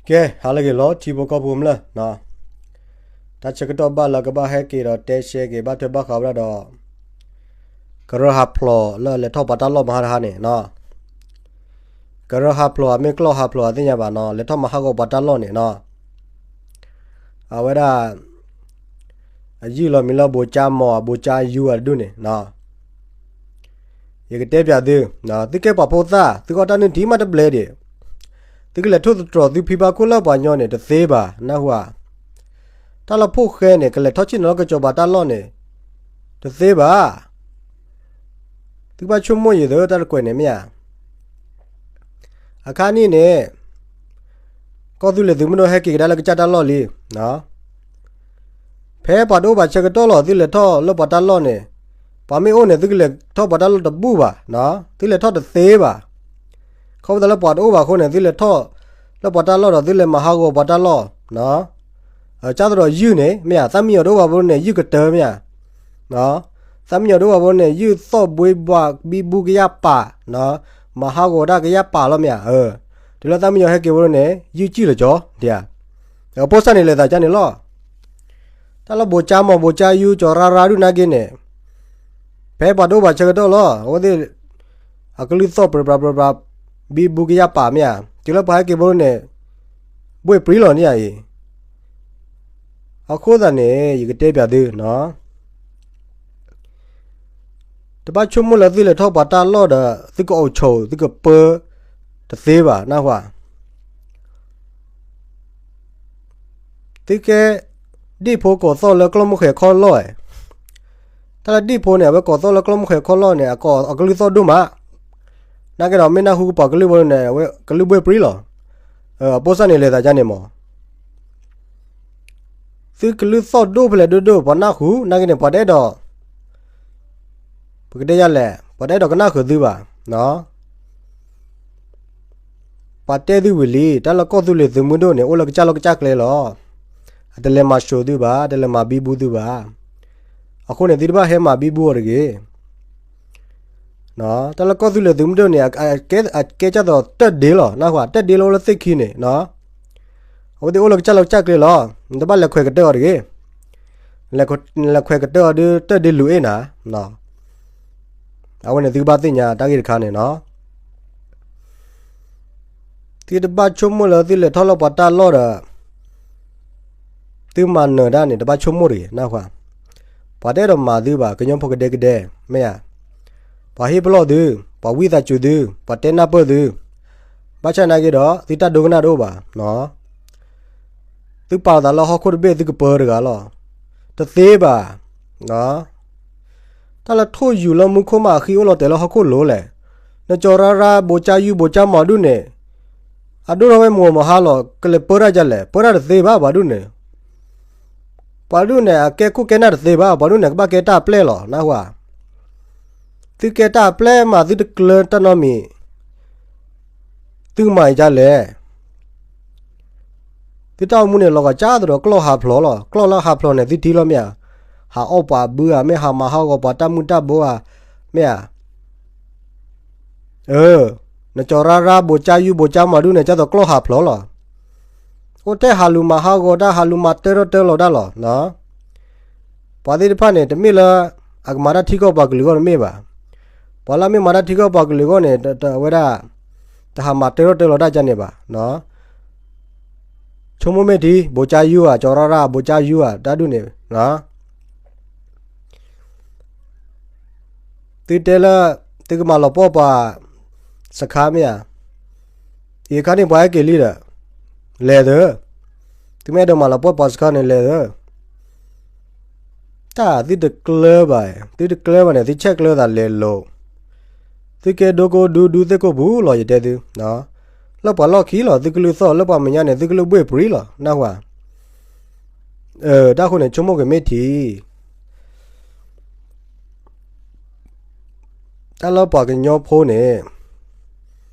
ကဲ ဟါလၢအဂ့ၤလီၤ ထံဖိကီၢ်ဖိကမျၢၢ်နီၤ, တၢ်ဆၢကတီၢ်ဘၣ်လၢကဘၣ်ဟဲက့ၤဒီးတဲရှဲက့ၤ ဘၣ်ထွဲဘၣ်ဃးဝဲဒၣ်ဒီး ကရၢဟးဖျိးလၢလဲၤထီၣ်ပှၤတၢ်လီၢ်မဟါတဟါန့ၣ်နီၤ, ကရၢဟးဖျိး အမ့ၢ်ကျီၢ်ဟးဖျိး အသ့ၣ်ညါဘၣ်နီၤ, လဲၤထီၣ်မၤဟးဂီၤပှၤတၢ်လီၢ်န့ၣ်နီၤ, အဝဲဒၣ် အယုၢ်လီၤမံၤလၢ ဘိၣ်ကၠါမီၤ အဘိၣ်ကၠါယူ အဒူၣ်န့ၣ်နီၤ, ယကတဲပၠးသု, သုကဲပှၤဖိသၣ် သုကအီၣ်တၢ်နုၢ်ထံမးတဘျဲၣ်ဒံး, သုကလဲၤထိၣ်သတြီၤသုဖံဘၣ်ခိၣ်လၢပှၤညီန့ၣ် တသ့ဘၣ် နၢ်ဟူဧါ, တၢ်လၢဖှိၣ်ဃဲန့ၣ် ကလဲၤထီၣ်ဆ့ၣ်နီၤလၢကစီၤပၤတၢ်လီၢ်န့ၣ် တသ့ဘၣ်, သုကဘၣ်ဆိကမိၣ်ယံၤသုတၢ်တကွဲးန့ၣ်မ့ၢ်ဧါ, အခါနံၣ်န့ၣ် ကီၢ်သူလ့ၤသုးမုၢ်ဒိၣ်ဟဲက့ၤကဒါလၢကစၢ်တၢ်လီၢ်လံ ဖဲပှၤတအိၣ်ဘၣ်ဆၢကတီၢ်လီၤ သုလဲၤထီၣ်လၢပှၤတၢ်လီၢ်န့ၣ်, ပှၤမ့ၢ်အိၣ်န့ၣ် သုကလဲၤထီၣ်ပှၤတၢ်လီၢ်တဘူၣ်ဘၣ်, သုလဲၤထီၣ်တသ့ဘၣ်, ခီဖျိလၢပှၤတအိၣ်ဘၣ်အဃိန့ၣ် သုလဲၤထီၣ်လၢပှၤတၢ်လီၢ်ဒီးသုလဲၤမၤဟးဂီၤပှၤတၢ်လီၢ်, ကၢ်သရီးယုၢ်န့ၣ် မ့ၢ်ဧါ, သၣ်မံယီၤတအိၣ်ဘၣ်ဖိန့ၣ် ယုၢ်ကတၢၢ်မ့ၢ်ဧါ, သၣ်မံယီၤတအိၣ်ဘၣ်ဖိန့ၣ် ယုၢ်သီၣ်ဘှ့ဘှးဘံဘူကယၢ်ပာ်, မၤဟးဂီၤတၢ်ကယၢ်ပာ်လီၤမ့ၢ်ဧါ, တုၤလၢသၣ်မံယီၤဟဲက့ၤဖိန့ၣ် ယုၢ်စံၣ်လီၤကၠီ, အပိစၢ်န့ၣ်လဲၤသးကၠါန့ၣ်လီၤ တၢ်လၢဘိၣ်ကၠါမီၤ ဘိၣ်ကၠါယူ ကၠီၤရၣ်ရၣ်ဒုၣ်နာ်က့န့ၣ်, ဖဲပှၤတအိၣ်ဘၣ်ဆၢကတီၢ်လီၤ အဝဲသ့ၣ် အကလုၢ်သီၣ်ပြးပြးပြးပြး ဘံဘူကယၢ်ပာ်မ့ၢ်ဧါ, တုၤလၢပှၤဟဲက့ၤဖိန့ၣ် ဘှ့ၣ်ပြံလီၤန့ၣ်ဧါအံၤ, အဃိသတးန့ၣ် ယကတဲပၠးသုနီၤ တဘၣ်ဆိကမိၣ်လၢသုလဲၤထီၣ်ပှၤတၢ်လီၢ်ဒီး သုကအိၣ်ဆိး သုကပၢတသ့ဘၣ် နၢ်ဟူဧါ. သုကဲ ဒ့ၣ်ဖိကိးသီၣ်လၢကျီၢ်မုၢ်ဃဲၤခီၣ်လီၢ်ဧါ. တၢ်လၢဒ့ၣ်ဖိန့ၣ် အဝဲကိးသီၣ်လၢကျီၢ်မုၢ်ဃဲၤခီၣ်လီၢ်န့ၣ် အကလုၢ်သီၣ်ဒိၣ်မး, နာ်က့ဒီး မ့ၢ်နၢ်ဟူကပှၤကလုၢ်ဖိန့ၣ် အဝဲကလုၢ်ဘှ့ၣ်ပြံလီၤ. အပိစၢ်န့ၣ်လဲၤသးဒ်န့ၣ်မး သုကလုၢ်သီၣ်ဒိၣ်ဖဲလဲၣ်ဒိၣ်ဒိၣ် ပှၤနၢ်ဟူ နာ်က့န့ၣ် ပှၤတအဲၣ်ဒိး ပကတဲယၤလဲၣ် ပှၤတအဲၣ်ဒိးကနၣ်ဃုာ်သုဘၣ်. ပှၤတဲသုဝံၤလံ တၢ်လၢကီၢ်သူလ့ၤသုးမုၢ်ဒိၣ်န့ၣ် အိၣ်လၢကစၢ်လီၢ်ကစၢ်ကျဲလီၤ. အတလဲၤမၤဆိသုဘၣ် တလဲၤမၤဘံဘူသုဘၣ်. အဃိန့ၣ် သုတဘၣ်ဟဲမၤဘံဘူအီၤတဂ့ၤ. တၢ်လၢကီၢ်သူလ့ၤသုးမုၢ်ဒိၣ်န့ၣ် အကဲကၢ်သိးတၢၢ်ဒ့လီၤ နၢ်ဟူဧါ တၢၢ်ဒ့လၢအိၣ်လၢသ့ၣ်ခံန့ၣ် အဝဲသ့ၣ်အိၣ်လၢကစၢ်လီၢ်ကစၢ်ကျဲလီၤ. နတဘၣ်လဲၤခွဲးကတၢၢ်အီၤတဂ့ၤ. လဲၤခွဲးကတၢၢ်အီၤဒီး တၢၢ်ဒ့လူၤအ့ၣ်နၤ. အဝဲန့ၣ် သုကဘၣ်သ့ၣ်ညါတၢ်ဂ့ၢ်တခါန့ၣ်နီၤ. သုတဘၣ်ဆိကမိၣ်လၢသုလဲၤထီၣ်လၢပှၤတၢ်လီၢ်ဒီး သုမၤနၢၤတၢ်န့ၣ် တဘၣ်ဆိကမိၣ်တဂ့ၤ နၢ်ဟူဧါ. ပှၤတအဲၣ်ဒိးမၤသုဘၣ် ကညီဖိကဒဲကဒဲ မ့ၢ်ဧါ. ပှၤဟ့ၣ်ပလီၢ်သု, ပှၤဝံသးစူၤသု, ပှၤတဲနၢ်ပၢၢ်သု, ဘၣ်ဆၣ်နာ်က့ဒီး သုတၢ်ဒိကနၣ်တအိၣ်ဘၣ်. သုပာ်လီၤသးလၢဟီၣ်ခိၣ်တဘ့ၣ် သုကပၢတဂၤလီၤ. တသ့ဘၣ်. တၢ်လၢထိၣ်ယူၤလၢမူခိၣ်မးအဃံအိၣ်လီၤတဲာ်လၢဟီၣ်ခိၣ်လိၤလဲၣ်. နကၠီၤရၣ်ရၣ် ဘိၣ်ကၠါယူ ဘိၣ်ကၠါမီၤဒုၣ်န့ၣ် အဒိၣ်ထီၣ်ဝဲမုၢ်ဂီၤမုၢ်ဟါလီၤ ကလဲၤပၢတၢ်ဒ်လဲၣ် ပၢတၢ်တသ့ဘၣ် ပှၤဒုၣ်န့ၣ် ပှၤဒုၣ်န့ၣ် အကဲခိၣ်ကဲနၢ်တသ့ဘၣ် ပှၤဒုၣ်န့ၣ် ကဘၣ်ကဲတၢ်အပျဲၢ်လီၤ နၢ်ဟူဧါ. သုကဲတၢ်အပျဲၢ်မး သုတကျၢၤတၢ်နီတမံၤ သုကမၤအံၤဒ်လဲၣ်. သုတၢ်အိၣ်မူန့ၣ် လီၤဂာ်ကၢ်သဒီးကျီၢ်ဟးဖျိးလီၤ. ကျီၢ်လၢဟးဖျိးန့ၣ် သုထံၣ်လီၤမ့ၢ်ဧါ. ဟးအီၣ်ပှၤဘုဧါ မ့ၢ်ဟးမၤဟးဂီၤပှၤတၢ်မုၢ်တၢ်ဘိဧါ မ့ၢ်ဧါ. နကၠီၤရၣ်ရၣ် ဘိၣ်ကၠါယူ ဘိၣ်ကၠါမီၤဒုၣ်န့ၣ် ကၢ်သိးကျီၢ်ဟးဖျိးလီၤ. အိၣ်ထဲဟးလူၤမၤဟးဂီၤတၢ် ဟးလူၤမၤတၢထီၣ်တၢလီၤတၢ်လီၤ. ပှၤသ့ၣ်တဖၣ်န့ၣ် တမ့ၢ်လၢ အကမၤတၢ်ထံကီၢ်ပှၤကလုာ်အဂီၢ်တမ့ၢ်ဘၣ်. ပှၤလၢအမ့ၢ်မၤတၢ်ထံကီၢ်ပှၤကလုာ်အဂီၢ်န့ၣ် အဝဲဒၣ် တဟးမၤတၢထီၣ်တၢလီၤတၢ်ဒ်န့ၣ်ဘၣ်. ဆိကမိၣ်မ့ၢ်ထံ ဘိၣ်ကၠါယူဧါ ကၠီၤရၣ်ရၣ် ဘိၣ်ကၠါယူဧါ တၢ်ဒုၣ်န့ၣ် သုတဲလၢ သုကမၤလီၤပှီၢ်ပှၤစခါမ့ၢ်ဧါ. အံၤအခါန့ၣ်ပှၤဟဲက့ၤလံဒီး လဲၤသၢ. သုမ့ၢ်အဲၣ်ဒိးမၤလီၤပှီၢ်ပှၤစခါန့ၣ်လဲၤသၢ. တၢ်သုတကျၢၤဘၣ်, သုတကျၢၤဘၣ်န့ၣ် သုဆဲးကျၢသးလဲၤလိာ်. သုကဲဒိကိးဒူဒူသ့ၣ်ကိးပူၤလီၤ ယတဲသု. လၢပှၤလီၢ်ခံလီၤ သုကလုၢ်သီၣ် လၢပှၤမဲာ်ညါန့ၣ် သုကလုၢ်ဘှ့ၣ်ပြံလီၤ နၢ်ဟူဧါ. တၢ်ဃိန့ၣ် ဆိကမိၣ်က့ၤမ့ၢ်ထံ တၢ်လၢပှၤကညီဖိန့ၣ်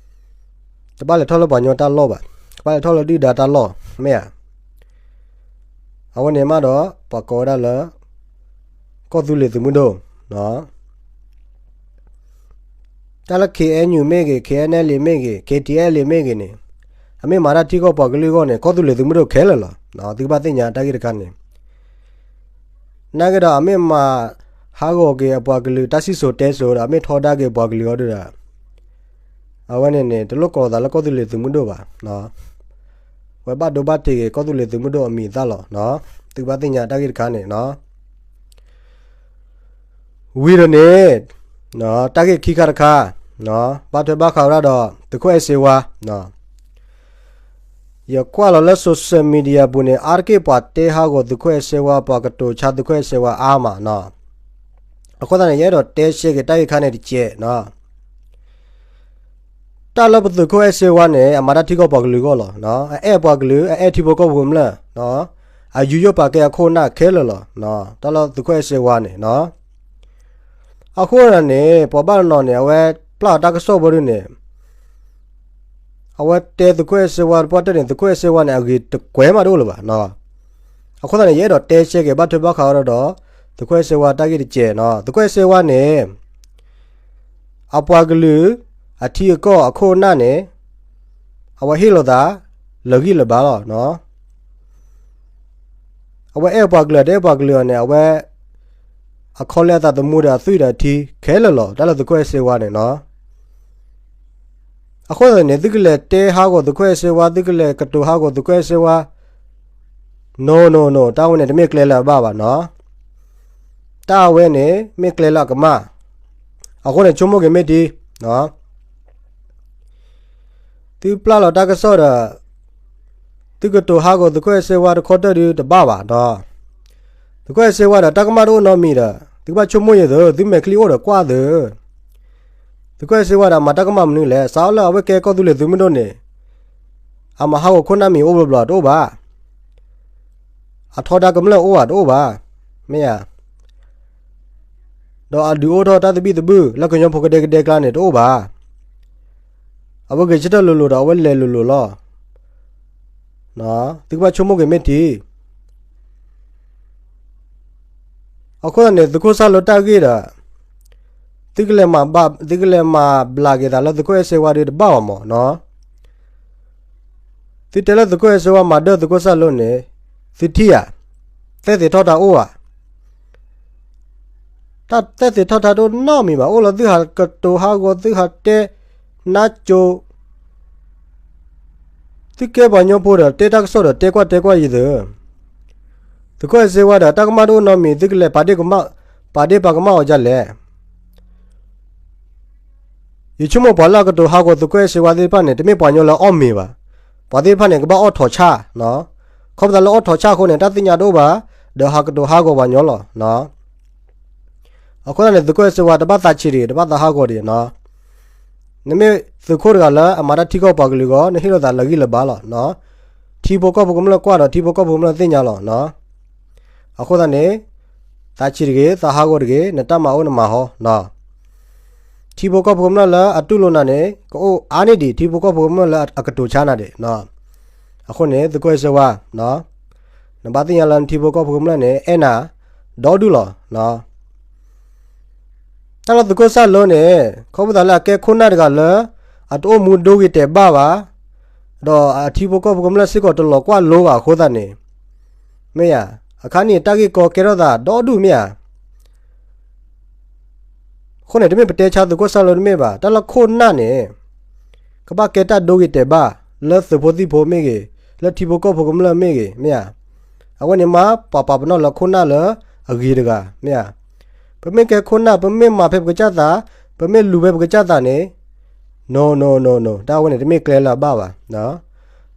တဘၣ်လဲၤထီၣ်လၢပှၤကညီတၢ်လီၢ်ဘၣ်, ကဘၣ်လဲၤထီၣ်လၢဒုၣ်ဒါတၢ်လီၢ် မ့ၢ်ဧါ. အဝဲန့ၣ်မးဒီး ပှၤကိးဝဲဒၣ်လၢ ကီၢ်သူလ့ၤသုးမုၢ်ဒိၣ်, တၢ်လၢ KNU မ့ၢ်ဂ့ၤ, KNLA မ့ၢ်ဂ့ၤ, KTLA မ့ၢ်ဂ့ၤန့ၣ်, အမ့ၢ်မၤတၢ်ထံကီၢ်ပှၤကလုာ်အဂီၢ်န့ၣ် ကီၢ်သူလ့ၤသုးမုၢ်ဒိၣ်ခဲလၢာ်လီၤ. သုကဘၣ်သ့ၣ်ညါတၢ်ဂ့ၢ်တခါန့ၣ် နာ်က့ဒီး အမ့ၢ်မၤဟးဂီၤက့ၤအပှၤကလုာ် တၢ်စံၣ်စိၤတဲစိၤဒီး အမ့ၢ်ထီဒါက့ၤပှၤကလုာ်အီၤဒီး အဝဲန့ၣ်န့ၣ် တလိၣ်ကိးသးလၢကီၢ်သူလ့ၤသုးမုၢ်ဒိၣ်ဘၣ်. ဝဲဘၣ်ဒိဘၣ်ထံးက့ၤ ကီၢ်သူလ့ၤသုးမုၢ်ဒိၣ်အမံၤအသၣ်လီၤ. သုကဘၣ်သ့ၣ်ညါတၢ်ဂ့ၢ်တခါန့ၣ် ဝံၤဒီးန့ၣ် တၢ်ဂ့ၢ်ခံခါတခါ ဘၣ်ထွဲဘၣ်ဃးဝဲဒၣ်ဒီး သုးခိၣ်အဲၣ်စ့ဝါ ယကွၢ်လီၤလၢ social media ပူၤန့ၣ် အါတက့ၢ်ပှၤတဲဟးဂီၤသုးခိၣ်အဲၣ်စ့ဝါ ပှၤကတိၤဆါသုးခိၣ်အဲၣ်စ့ဝါအါမးနီၤ. အဃိသတးန့ၣ် ယအဲၣ်ဒိးတဲရှဲက့ၤတၢ်ဂ့ၢ်ခါန့ၣ်တကဲးနီၤ. တၢ်လၢပသုးခိၣ်အဲၣ်စ့ဝါန့ၣ် အမၤတၢ်ထံကီၢ်ပှၤကလုာ်အဂီၢ်လီၤ. အအဲၣ်ပှၤကလုာ် အအဲၣ်ထံဖိကီၢ်ဖိကမျၢၢ် အယူးယီၣ်ပာ်ကဲအခိၣ်အနၢ်ခဲလၢာ်လီၤ. တၢ်လၢသုးခိၣ်အဲၣ်စ့ဝါန့ၣ် အဃိန့ၣ် ပှၤဘၣ်တနီၤန့ၣ် အဝဲပျၢ်အီၤတၢ်ကစီၣ်ဘီဒုန့ၣ် အဝဲတဲသုးခိၣ်အဲၣ်စ့ဝါတပှၢ်တၢၢ်န့ၣ် သုးခိၣ်အဲၣ်စ့ဝါန့ၣ် အဂ့ၤတကွဲးမးတအိၣ်လၢၤဘၣ်. အဃိသတးန့ၣ် ယအဲၣ်ဒိးတဲရှဲက့ၤ ဘၣ်ထွဲဘၣ်ဃးဝဲဒၣ်ဒီး သုးခိၣ်အဲၣ်စ့ဝါတၢ်ဂ့ၢ်တကဲးနီၤ. သုးခိၣ်အဲၣ်စ့ဝါန့ၣ် အပှၤကလုာ် အထံအကီၢ်အခိၣ်အနၢ်န့ၣ် အဝဲဟ့ၣ်လိာ်သး လၢာ်ဂံၢ်လၢာ်ဘါလီၤ. အဝဲအဲၣ်ပှၤကလုာ် တအဲၣ်ပှၤကလုာ်အီၤန့ၣ် အဝဲ အခီလ့အသးသမူဒီးအသွံၣ်ဒီးအထံခဲလၢာ်လီၤ. တၢ်လၢသုးခိၣ်အဲၣ်စ့ဝါန့ၣ်နီၤ. အဃိသတးန့ၣ် သုကလဲၤတဲဟးဂီၤသုးခိၣ်အဲၣ်စ့ဝါ သုကလဲၤကတိၤဟးဂီၤသုးခိၣ်အဲၣ်စ့ဝါ no no no တၢ်ဝဲန့ၣ် တမ့ၢ်ကျဲလၢအဘၣ်ဘၣ်နီၤ. တၢ်ဝဲန့ၣ် မ့ၢ်ကျဲလၢအကမၣ်. အဃိန့ၣ် ဆိကမိၣ်က့ၤမ့ၢ်ထံ သုပျၢ်လီၤတၢ်ကစီၣ်ဒီး သုကတိၤဟးဂီၤသုးခိၣ်အဲၣ်စ့ဝါတခီတၢၢ်ဒုတဘၣ်ဘၣ်ဒီး သုးခိၣ်အဲၣ်စ့ဝါဒီး တၢ်ကမၣ်တအိၣ်နီတမံၤဒီး သုကဘၣ်ဆိကမိၣ်ယဲၢ်သု သုမဲာ်ချံအိၣ်ဒီးကွၢ်သု သုးခိၣ်အဲၣ်စ့ဝါဒီး မၤတၢ်ကမၣ်မနုၤလဲၣ်. စးထီၣ်လၢအဝဲကဲကီၢ်သူလ့ၤသုးမုၢ်ဒိၣ်န့ၣ် အမၤဟးဂီၤခိၣ်နၢ်မံၤအိၣ်ဘျီဘျီတအိၣ်ဘၣ်. အထီဒါကမျၢၢ်အိၣ်ဧါ တအိၣ်ဘၣ်. မ့ၢ်ဧါ. ဒီးအဒုးအိၣ်ထီၣ်တၢ်သဘံၣ်သဘုၣ် လၢကညီဖိကဒဲကဒဲကျါန့ၣ် တအိၣ်ဘၣ်. အဝဲဂဲၤဆၢထၢၣ်လိၤလိၤဒီး အဝဲလဲၤလိၤလိၤလီၤ. သုကဘၣ်ဆိကမိၣ်က့ၤမ့ၢ်ထံ အဃိသတးန့ၣ် သုးခိၣ်စၢ်လိတၢ်ဂ့ၢ်ဒီး သုကလဲၤမၤဘၣ် သုကလဲၤမၤဘျးက့ၤသးလၢသုးခိၣ်အဲၣ်စ့ဝါဒုတဘၣ်ဘၣ်မးနီၤ. သုတဲလၢသုးခိၣ်အဲၣ်စ့ဝါမၤဒၢသုးခိၣ်စၢ်လိန့ၣ် သုထံၣ်ဧါ. သဲသ့ၣ်ထီၣ်ထါအိၣ်ဧါ. တၢ်သဲသ့ၣ်ထီၣ်ထါတအိၣ်နီတမံၤဘၣ်. အိၣ်လၢသုဟးကတိၤဟးဂီၤ သုဟးတဲနါကိၤ သုကဲပှၤကညီဖိဒီး တဲတၢ်ကစီၣ်ဒီး တဲကွၢ်တဲကွၢ်ယံၤသု သုးခိၣ်အဲၣ်စ့ဝါဒီး တၢ်ကမၣ်တအိၣ်နီတမံၤ သုကလဲၤပာ်ဒ့ၣ်ကမၣ် ပာ်ဒ့ၣ်ပာ်ကမၣ်အီၤဒ်လဲၣ်. ယဆိကမိၣ်ပှၤလၢအကတိၤဟးဂီၤသုးခိၣ်အဲၣ်စ့ဝါသ့ၣ်တဖၣ်န့ၣ် တမ့ၢ်ပှၤကညီလၢအီၣ်မ့ၤဘၣ်. ပှၤသ့ၣ်တဖၣ်န့ၣ် ကဘၣ်အီၣ်ထိးဆၣ်, ခီဖျိလၢအီၣ်ထိးဆၣ်အဃိန့ၣ် တၢ်သ့ၣ်ညါတအိၣ်ဘၣ်, ဒီးဟးကတိၤဟးဂီၤပှၤကညီလီၤ. အဃိသတးန့ၣ် သုးခိၣ်အဲၣ်စ့ဝါ တဘၣ်သးဆံးတဂ့ၤ, တဘၣ်သးဟးဂီၤတဂ့ၤ. နမ့ၢ်သုးခိၣ်တဂၤလၢအမၤတၢ်ထံကီၢ်ပှၤကလုာ်အဂီၢ် နဟ့ၣ်လိာ်သးလၢဂံၢ်လၢဘါလီၤ. ထံဖိကီၢ်ဖိကမျၢၢ်ကွၢ်ဒီး ထံဖိကီၢ်ဖိကမျၢၢ်သ့ၣ်ညါလီၤ. အဃိသတးန့ၣ် သးဆံးတဂ့ၤ, သးဟးဂီၤတဂ့ၤ, နတၢ်မၤအိၣ်နမၤဟီ. ထံဖိကီၢ်ဖိကမျၢၢ်လၢအတူၢ်လိာ်နၤန့ၣ် ကအိၣ်အါန့ၢ်ဒံး ထံဖိကီၢ်ဖိကမျၢၢ်လၢအကတိၤဆါနၤဒံး. အဃိန့ၣ် သုးခိၣ်အဲၣ်စ့ဝါ, နဘၣ်သ့ၣ်ညါလၢနထံဖိကီၢ်ဖိကမျၢၢ်န့ၣ် အဲၣ်နၤဒီဒူၣ်လီၤ. တၢ်လၢသုးခိၣ်စၢ်လိန့ၣ် ခီဖျိလၢအကဲခိၣ်နၢ်တဂၤလၢ အတအိၣ်မူဒိဂ့ၤတဲာ်ဘၣ်ဘၣ်, ဒီးအထံဖိကီၢ်ဖိကမျၢၢ်စ့ၢ်ကီးတလီၤကွၢ်လိဘၣ်အဃိသတးန့ၣ်, မ့ၢ်ဧါ, အခါန့ၣ်တၢ်ဂ့ၢ်ကီကဲထီၣ်သးဒီဒူၣ်မ့ၢ်ဧါ. အဃိန့ၣ် တမ့ၢ်ပတဲဆါသုးခိၣ်စၢ်လိတမ့ၢ်ဘၣ်, တၢ်လၢခိၣ်နၢ်န့ၣ် ကဘၣ်ကဲတၢ်ဒိဂ့ၤတဲာ်ဘၣ် လၢသုးဖိသံၣ်ဖိမ့ၢ်ဂ့ၤ, လၢထံဖိကီၢ်ဖိကမျၢၢ်မ့ၢ်ဂ့ၤ, မ့ၢ်ဧါ. အဝဲန့ၣ်မ့ၢ်ပှၤပာ်ပနီၣ်လၢခိၣ်နၢ်လၢအဂ့ၤတဂၤ, မ့ၢ်ဧါ. ပမ့ၢ်ကဲခိၣ်နၢ် ပမ့ၢ်မၤဖဲပကစၢ်သး, ပမ့ၢ်လူၤဖဲပကစၢ်သးန့ၣ်, no no no no, တၢ်ဝဲန့ၣ် တမ့ၢ်ကျဲလၢအဘၣ်ဘၣ်.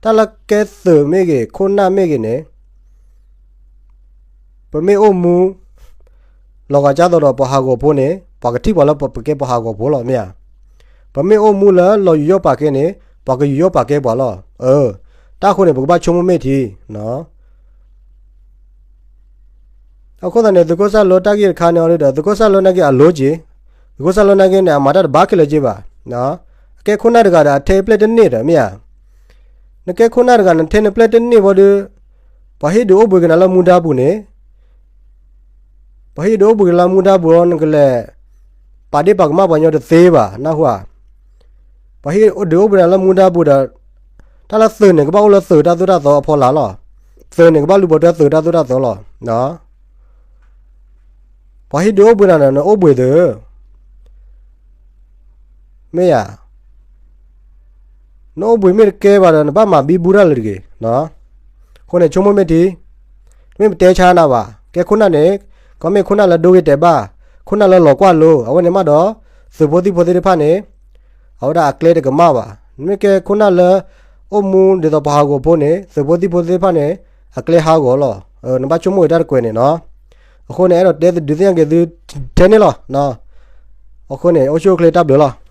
တၢ်လၢကဲသုးမ့ၢ်ဂ့ၤ ခိၣ်နၢ်မ့ၢ်ဂ့ၤန့ၣ် ပမ့ၢ်အိၣ်မူ လီၤဂာ်ကၢ်သိးဒီးပှၤဟးဂီၤဖိန့ၣ် ပှၤကထံၣ်ပှၤလၢပကဲပှၤဟးဂီၤဖိလီၤ, မ့ၢ်ဧါ. ပမ့ၢ်အိၣ်မူလၢလီၤယူးယီၣ်ပာ်ကဲန့ၣ် ပှၤကယူးယီၣ်ပာ်ကဲပှၤလီၤ. တၢ်အဃိန့ၣ် ပကဘၣ်ဆိကမိၣ်မ့ၢ်ထံ အဃိသတးန့ၣ် သုးခိၣ်စၢ်လိတၢ်ဂ့ၢ်တခါန့ၣ်ဒီး သုးခိၣ်စၢ်လိနာ်က့အလိၤက့ၤ, သုးခိၣ်စၢ်လိနာ်က့န့ၣ် အမၤတၢ်တဘၣ်ခဲလၢာ်က့ၤဘၣ်. အကဲခိၣ်နၢ်တဂၤဒီး အထဲအပျဲၢ်တန့ၢ်ဒီး မ့ၢ်ဧါ. နကဲခိၣ်နၢ်တဂၤ နထဲနပျဲၢ်တန့ၢ်ဘၣ်ဒီး ပှၤဟ့ၣ်ဒုးအိၣ်ဘှံးက့ၤနၤလၢမူဒါပူၤန့ၣ်, ပှၤဟ့ၣ်ဒုးအိၣ်ဘှံးက့ၤလၢမူဒါပူၤလီၤ နကလဲၤ ပာ်ဒ့ၣ်ပာ်ကမၣ်ပှၤကညီတသ့ဘၣ် နၢ်ဟူဧါ. ပှၤဟ့ၣ်ဒုးအိၣ်ဘှံးနၤလၢမူဒါပူၤဒီး တၢ်လၢသုးန့ၣ် ကဘၣ်အိၣ်လၢသုးတၢ်သိၣ်တၢ်သီအဖီလာ်လီၤ. သုးန့ၣ် ကဘၣ်လူၤပိာ်ထွဲသုးတၢ်သိၣ်တၢ်သီလီၤ. ပှၤဟံၣ်ဒုးအိၣ်ဘှံးနၤဒီး နအိၣ်ဘှံးသုး မ့ၢ်ဧါ. နအိၣ်ဘှံးမ့ၢ်တကဲဘၣ်ဒီး နဘၣ်မၤဘံဘူတၢ်လၢတဂ့ၤ. အဃိန့ၣ် ဆိကမိၣ်မ့ၢ်ထံ, မ့ၢ်ပတဲဆါနၤဘၣ်. ကဲခိၣ်နၢ်န့ၣ် ကမ့ၢ်ခိၣ်နၢ်လၢဒိဂ့ၤတဲာ်ဘၣ်, ခိၣ်နၢ်လၢလီၤကွၢ်လိ, အဝဲန့ၣ်မးဒီး သုးဖိသံၣ်ဖိသ့ၣ်တဖၣ်န့ၣ် အဝဲဒၣ်အကျဲတကမၣ်ဘၣ်. မ့ၢ်ကဲခိၣ်နၢ်လၢ အိၣ်မူဒ်သိးပှၤဟးဂီၤဖိန့ၣ် သုးဖိသံၣ်ဖိသ့ၣ်တဖၣ်န့ၣ် အကျဲဟးဂီၤလီၤ. နဘၣ်ဆိကမိၣ်ဝဲတၢ်တကွဲးန့ၣ်နီၤ. အဃိန့ၣ် အဲၣ်ဒိးတဲဒုးသ့ၣ်ညါက့ၤသုထဲန့ၣ်လီၤ. အဃိန့ၣ် အိၣ်ဆူၣ်အိၣ်ချ့တၢ်ဘျုးလီၤ.